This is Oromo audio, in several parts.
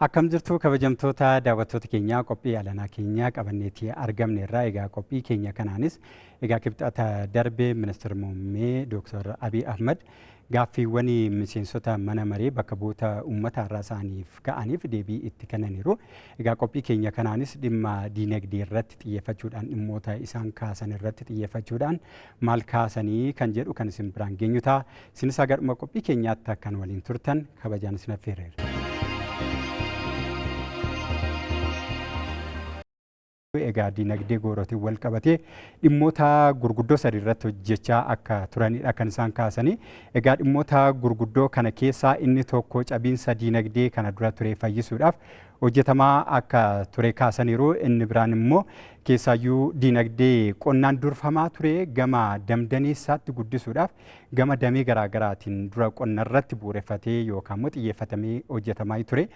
Akkam jirtu kabajamtoota daawwattoota keenyaa, qophii alanaa keenyaa qabanneetii argamne irraa. Egaa qophii keenya kanaanis egaa Kibxata darbe Ministeerri Muummee Dooktar Abiy Ahmad gaaffiiwwan miseensota mana maree bakka bu'oota uummataa irraa isaaniif ka'aniif deebii itti kennaniiru. Egaa qophii keenya kanaanis dhimma diinagdee irratti xiyyeeffachuudhaan, dhimmoota isaan kaasan irratti xiyyeeffachuudhaan maal kaasanii kan jedhu kan isin biraan geenyu ta'a. Isinis haga dhuma qophii keenyaatti akkan waliin turtan kabajaan isin affeerreera. Egaa diinagdee goorootiin wal qabatee dhimmoota gurguddoo sadi irratti hojjechaa akka turanidha kan isaan kaasanii. Egaa dhimmoota gurguddoo kana keessaa inni tokko cabiinsa diinagdee kana dura ture fayyisuudhaaf hojjetamaa akka ture kaasaniiru. Inni biraan immoo keessaayyuu diinagdee qonnaan durfamaa ture gama damdaneessaatti guddisuudhaaf gama damee garaagaraatiin dura qonna irratti bu'uureffatee yookaan immoo xiyyeeffatamee hojjetamaa ture.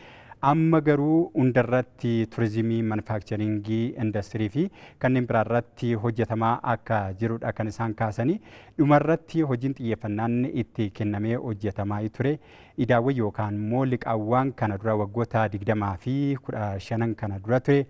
Amma garuu hundarratti turizimii, manufaakcharingii, industirii fi kanneen biraa irratti hojjetamaa akka jirudha kan isaan kaasanii. Dhumarratti hojiin xiyyeeffannaan itti kennamee hojjetamaa ture. Idaawwan yookaan immoo liqaawwan kana dura waggoota 20 fi 15 kana dura ture.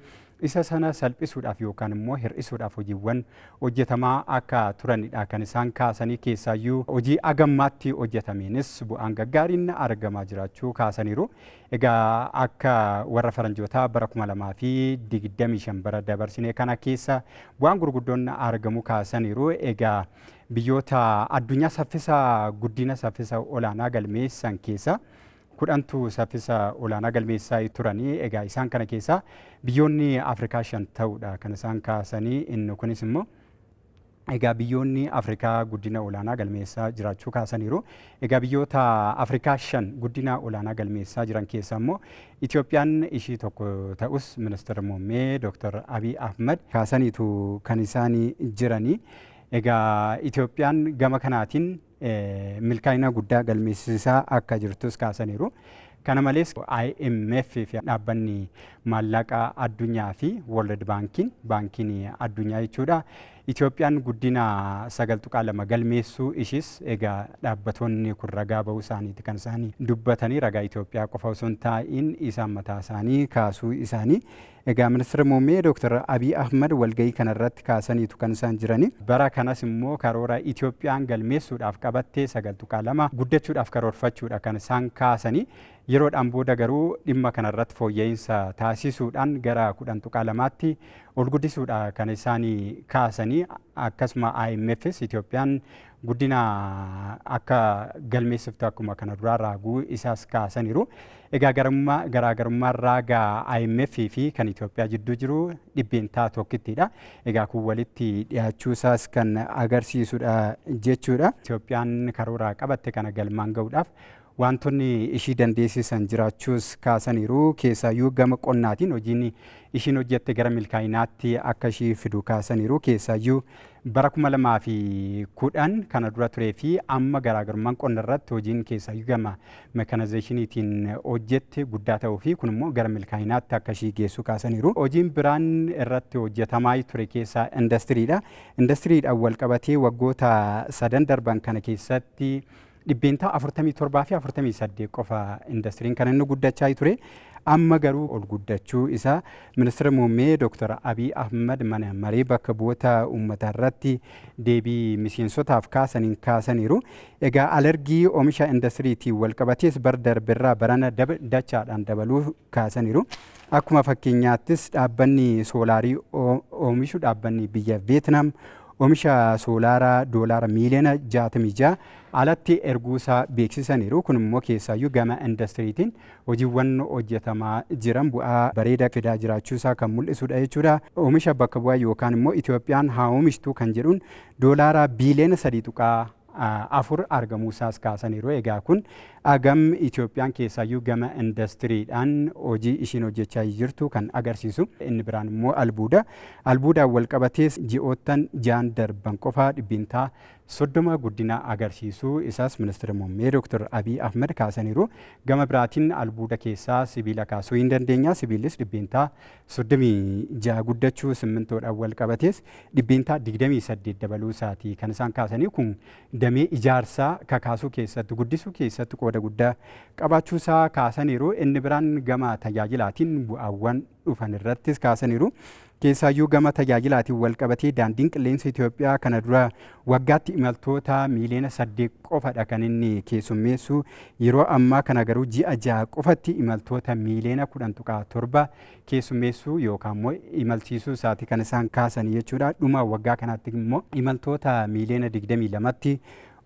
Isa sana salphisuudhaaf yookaan immoo hir'isuudhaaf hojiiwwan hojjetamaa akka turanidha kan isaan kaasanii. Keessaayyuu hojii agammaatti hojjetameenis bu'aan gaggaariin argamaa jiraachuu kaasaniiru. Egaa akka warra faranjootaa bara 2025 bara dabarsine kana keessa bu'aan gurguddoon argamuu kaasaniiru. Egaa biyyoota addunyaa saffisa guddina saffisa olaanaa galmeessan keessa 10tu saffisa olaanaa galmeessaa turanii. Egaa isaan kana keessaa biyyoonni Afrikaa 5 ta'uudha kan isaan kaasanii. Inni kunis immoo egaa biyyoonni Afrikaa guddina olaanaa galmeessaa jiraachuu kaasaniiru. Egaa biyyoota Afrikaa 5 guddina olaanaa galmeessaa jiran keessaa immoo Itoophiyaan ishii tokko ta'us Ministeerri Muummee Dr. Abiy Ahmad kaasaniitu kan isaan jiranii. Egaa Itoophiyaan gama kanaatiin milkaa'ina guddaa galmeessisaa akka jirtus kaasaniiru. Kana malees IMF fi dhaabbanni maallaqa addunyaa fi World Bankiin, baankiin addunyaa jechuudha. Itoophiyaan guddina 9.2 galmeessuu ishis egaa dhaabbatoonni kun ragaa bahuu isaaniiti kan isaan dubbatanii. Ragaa Itoophiyaa qofa osoo hin taa'in isaan mataa isaanii kaasuu isaanii. Egaa Ministeerri Muummee Dr. Abiy Ahmad walgahii kanarratti kaasaniitu kan isaan jirani. Bara kanas immoo karoora Itoophiyaan galmeessuudhaaf qabatte 9.2 guddachuudhaaf karoorfachuudha kan isaan kaasanii. Yeroodhaan booda garuu dhimma kanarratti fooyya'insa taasisuudhaan gara 10.2tti ol guddisuudha kan isaan kaasanii. Akkasuma IMFs Itoophiyaan guddina akka galmeessiftu akkuma kana duraa raaguu isaas kaasaniiru. Egaa garaagarummaan raagaa IMF fi kan Itoophiyaa jidduu jiru 1%dha. Egaa kun walitti dhiyaachuu isaas kan agarsiisudha jechuudha. Itoophiyaan karoora qabatte kana galmaan gahuudhaaf wantoonni ishii dandeessisan jiraachuus kaasaniiru. Keessaayyuu gama qonnaatiin hojiin ishiin hojjette gara milkaa'inaatti akka ishii fidu kaasaniiru. Keessaayyuu bara 2010 kana dura turee fi amma garaagarummaan qonna irratti hojiin keessaayyuu gama mekanazeeshiniitiin hojjette guddaa ta'uu fi kun immoo gara milkaa'inaatti akka ishii geessu kaasaniiru. Hojiin biraan irratti hojjetamaa ture keessaa indastiriidha. Indastiriidhaan wal qabatee waggoota sadan darban kana keessatti 47% fi 48 qofa indastiriin kan inni guddachaa ture. Amma garuu ol guddachuu isaa Ministeera Muummee Dr. Abiy Ahmad mana maree bakka bu'oota uummataa irratti deebii miseensotaaf kaasaniin kaasaniiru. Egaa alergii oomisha indastiriitiin wal qabatees bara darberraa barana dachaadhaan dabaluu kaasaniiru. Akkuma fakkeenyaattis dhaabbanni soolaarii oomishu dhaabbanni biyya Veetnaam oomisha soolaaraa doolaara miiliyoona 66 alatti erguusaa beeksisaniiru. Kun immoo keessaayyuu gama indastiriitiin hojiiwwan hojjetamaa jiran bu'aa bareedaa fidaa jiraachuusaa kan mul'isudha jechuudha. Oomisha bakka bu'aa yookaan immoo Itoophiyaan haa oomishtu kan jedhuun doolaara biiliyoona 3.4 argamuusaas kaasaniiru. Egaa kun agam Itoophiyaan keessaayyuu gama indastiriidhaan hojii ishiin hojjechaa jirtu kan agarsiisu. Inni biraan immoo albuuda. Albuudaan wal qabatees ji'oottan ja'an darban qofa 30% guddina agarsiisuu isaas Ministeerri Muummee Dr. Abiy Ahmed kaasaniiru. Gama biraatiin albuuda keessaa sibiila kaasuu hin dandeenya. Sibiillis 36% guddachuu, simmintoodhaan wal qabatees 28% dabaluu isaati kan isaan kaasanii. Kun damee ijaarsaa kakaasuu keessatti, guddisuu keessatti qooda qooda guddaa qabaachuusaa kaasaniiru. Inni biraan gama tajaajilaatiin bu'aawwan dhufan irrattis kaasaniiru. Keessaayyuu gama tajaajilaatiin wal qabatee daandiin qilleensa Itoophiyaa kana dura waggaatti imaltoota miiliyoona 8 qofadha kan inni keessummeessu. Yeroo ammaa kana garuu ji'a 6 qofatti imaltoota miiliyoona 10.7 keessummeessuu yookaan immoo imalchiisuu isaati kan isaan kaasan jechuudha. Dhuma waggaa kanaatti immoo imaltoota miiliyoona 22tti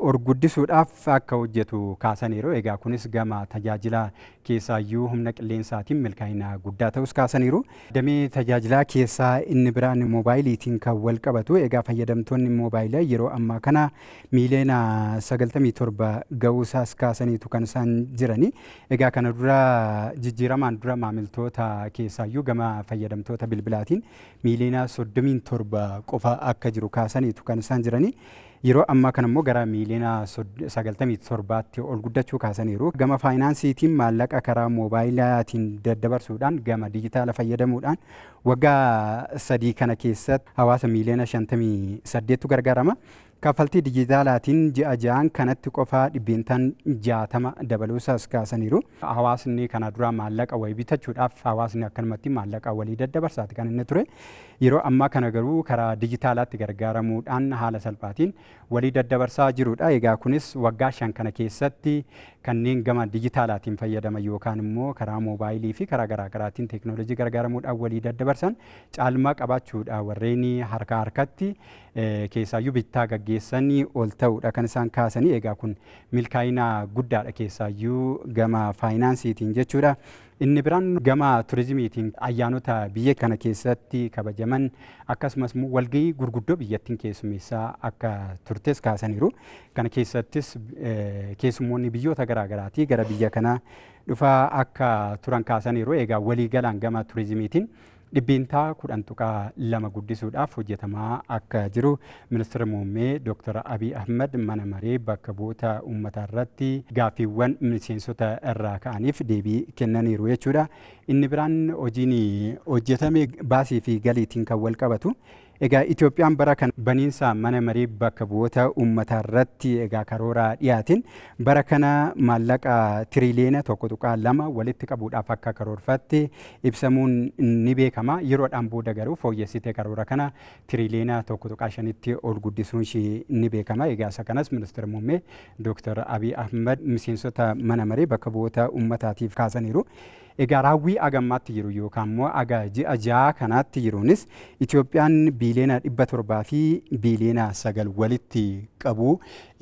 ol guddisuudhaaf akka hojjetu kaasaniiru. Egaa kunis gama tajaajila keessaayyuu humna qilleensaatiin milkaa'ina guddaa ta'us kaasaniiru. Damee tajaajilaa keessaa inni biraan moobaayiliitiin kan wal qabatu, egaa fayyadamtoonni moobaayilaa yeroo ammaa kana miiliyoona 97 ga'uusaas kaasaniitu kan isaan jirani. Egaa kana dura jijjiiramaan dura maamiltoota keessaayyuu gama fayyadamtoota bilbilaatiin miiliyoona 37 qofa akka jiru kaasaniitu kan isaan jirani. Yeroo ammaa kana immoo gara miiliyoona 97tti ol guddachuu kaasaniiru. Gama faayinaansiitiin maallaqa karaa moobaayilaatiin daddabarsuudhaan, gama dijitaala fayyadamuudhaan waggaa 3 kana keessatti hawaasa miiliyoona 58tu gargaarama. Kaffaltii dijitaalaatiin ji'a 6n kanatti qofa dhibbeentaan 60 dabaluusaas kaasaniiru. Hawaasni kana dura maallaqa wayii bitachuudhaaf hawaasni akkanumatti maallaqa walii daddabarsaati kan inni ture. Yeroo ammaa kana garuu karaa dijitaalaatti gargaaramuudhaan haala salphaatiin walii daddabarsaa jirudha. Egaa kunis waggaa 5 kana keessatti kanneen gama dijitaalaatiin fayyadaman yookaan immoo karaa moobaayilii fi karaa garaagaraatiin teekinooloojii gargaaramuudhaan walii daddabarsan caalmaa qabaachuudha, warreen harka harkatti keessaayyuu bittaa gaggeessanii ol ta'uudha kan isaan kaasanii. Egaa kun milkaa'ina guddaadha keessaayyuu gama faayinaansiitiin jechuudha. Inni biraan gama turizimiitiin ayyaanota biyya kana keessatti kabajaman, akkasumas immoo walgahii gurguddoo biyyattiin keessummeessaa akka turtes kaasaniiru. Kana keessattis keessummoonni biyyoota garaagaraatii gara biyya kanaa dhufaa akka turan kaasaniiru. Egaa waliigalaan gama turizimiitiin 10.2% guddisuudhaaf hojjetamaa akka jiru Ministeera Muummee Dr. Abiy Ahmed mana maree bakka bu'oota uummataa irratti gaaffiiwwan miseensota irraa ka'aniif deebii kennaniiru jechuudha. Inni biraan hojiin hojjetame baasii fi galiitiin kan wal qabatu. Egaa Itoophiyaan bara kana baniinsa mana maree bakka bu'oota uummataa irratti egaa karoora dhiyaateen bara kana maallaqa tiriiliyoona 1.2 walitti qabuudhaaf akka karoorfatte ibsamuun ni beekama. Yeroodhaan booda garuu fooyyessitee karoora kana tiriiliyoona 1.5tti ol guddisuun ishee ni beekama. Egaa isa kanas Ministeera Muummee Dr. Abiy Ahmed miseensota mana maree bakka bu'oota uummataatiif kaasaniiru. Egaa raawwii agammaatti jiru yookaan immoo aga ji'a 6 kanaatti jiruunis Itoophiyaan biiliyoona 700 fi biiliyoona 9 walitti qabu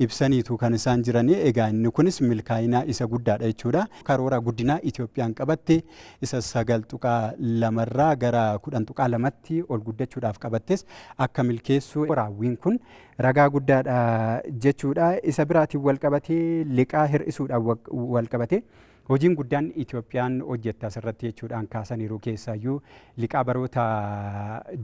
ibsaniitu kan isaan jiranii. Egaa inni kunis milkaa'ina isa guddaadha jechuudha. Karoora guddinaa Itoophiyaan qabatte isa 9.2rraa gara 10.2tti ol guddachuudhaaf qabattes akka milkeessu raawwiin kun ragaa guddaadha jechuudha. Isa biraatiin wal qabatee liqaa hir'isuudhaan wal qabatee hojiin guddaan Itoophiyaan hojjette asirratti jechuudhaan kaasaniiru. Keessaayyuu liqaa baroota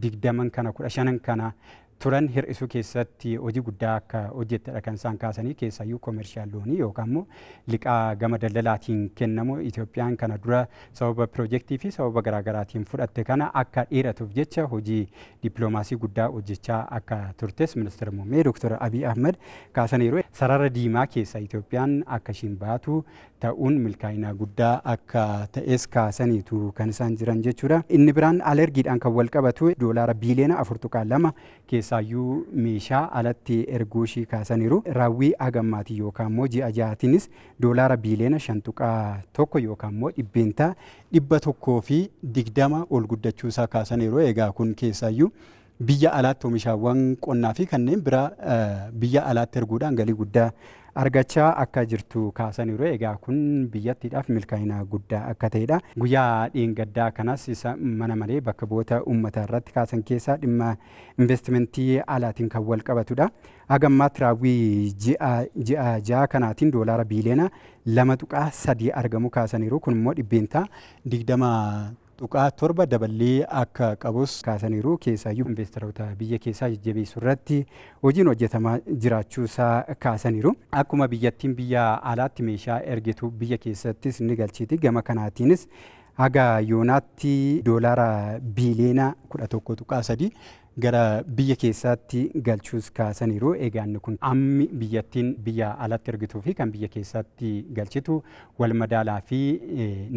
20 kana, 15 kana turan hir'isuu keessatti hojii guddaa akka hojjettedha kan isaan kaasanii. Keessaayyuu commercial loan yookaan immoo liqaa gama daldalaatiin kennamu Itoophiyaan kana dura sababa piroojeektii fi sababa garaagaraatiin fudhatte kana akka dheeratuuf jecha hojii dippiloomaasii guddaa hojjechaa akka turtes Ministeera Muummee Dr. Abiy Ahmed kaasaniiru. Sarara diimaa keessa Itoophiyaan akka ishiin baatu ta'uun milkaa'ina guddaa akka ta'es kaasaniitu kan isaan jiran jechuudha. Inni biraan alergiidhaan kan wal qabatu doolaara biiliyoona 4.2 keessaayyuu meeshaa alatti erguu ishii kaasaniiru. Raawwii hagammaatii yookaan immoo ji'a ja'aatiinis doolaara biiliyoona 5.1 yookaan immoo 120% ol guddachuu isaa kaasaniiru. Egaa kun keessaayyuu biyya alaatti oomishaawwan qonnaa fi kanneen biraa biyya alaatti erguudhaan galii guddaa argachaa akka jirtu kaasaniiru. Egaa kun biyyattiidhaaf milkaa'ina guddaa akka ta'edha. Guyyaa dheengaddaa kanas isa mana maree bakka bu'oota uummataa irratti kaasan keessaa dhimma investimentii alaatiin kan wal qabatudha. Haga ammaatti raawwii ji'a 6 kanaatiin doolaara biiliyoona 2.3 argamu kaasaniiru. Kun immoo 20.7% daballii akka qabus kaasaniiru. Keessaayyuu investeroota biyya keessaa jajjabeessuu irratti hojiin hojjetamaa jiraachuusaa kaasaniiru. Akkuma biyyattiin biyya alaatti meeshaa ergitu biyya keessattis ni galchiti. Gama kanaatiinis haga yoonaatti doolaara biiliyoona 11.3 Gara biyya keessaatti galchuus kaasaniiru. Egaa inni kun ammi biyyattiin biyya alatti ergituu fi kan biyya keessatti galchitu wal madaalaa fi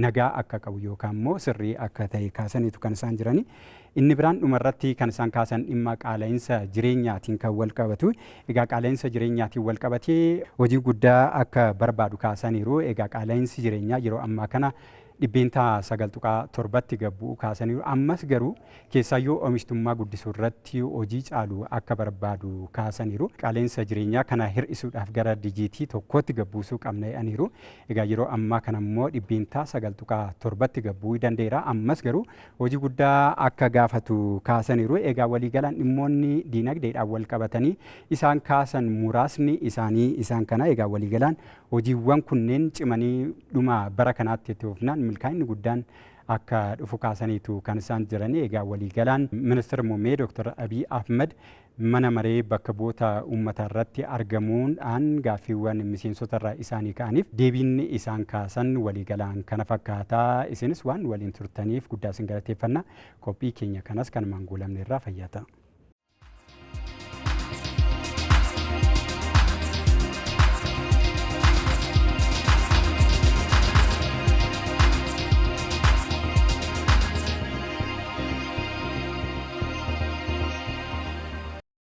nagaa akka qabu yookaan immoo sirrii akka ta'e kaasaniitu kan isaan jirani. Inni biraan dhumarratti kan isaan kaasan dhimma qaala'insa jireenyaatiin kan wal qabatu. Egaa qaala'insa jireenyaatiin wal qabatee hojii guddaa akka barbaadu kaasaniiru. Egaa qaala'insi jireenyaa yeroo ammaa kana 9.7%tti gad bu'uu kaasaniiru. Ammas garuu keessaayyuu oomishtummaa guddisuu irratti hojii caalu akka barbaadu kaasaniiru. Qaala'insa jireenyaa kana hir'isuudhaaf gara dijiitii tokkootti gad buusuu qabna jedhaniiru. Egaa yeroo ammaa kana immoo 9.7%tti gad bu'uu danda'eera. Ammas garuu hojii guddaa akka gaafatu kaasaniiru. Egaa waliigalaan dhimmoonni diinagdeedhaan wal qabatanii isaan kaasan muraasni isaanii isaan kana. Egaa waliigalaan hojiiwwan kunneen cimanii dhuma bara kanaatti itti fufnaan milkaa'inni guddaan akka dhufu kaasaniitu kan isaan jiranii. Egaa waliigalaan Ministeera Muummee Dr. Abiy Ahmed mana maree bakka bu'oota uummataa irratti argamuudhaan gaaffiiwwan miseensota irraa isaanii ka'aniif deebiin isaan kaasan waliigalaan kana fakkaata. Isinis waan waliin turtaniif guddaa isin galateeffanna. Qophii keenya kanas kanumaan goolabne irraa fayyaa ta'a.